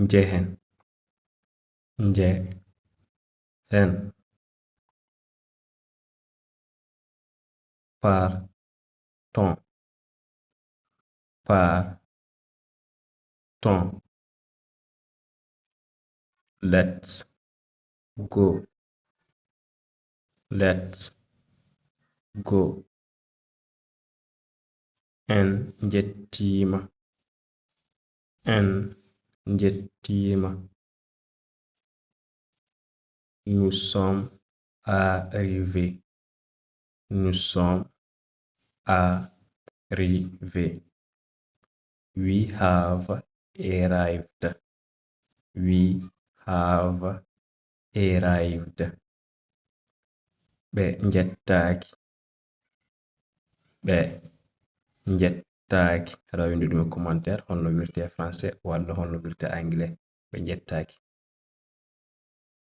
njehen njehen partons let's go en jettima nous sommes arrivés we have arrived ɓe njettaki aɗa wawi windude ɗum e commentaire holno wirte français walla holno wirte anglais. Ɓe njettaki.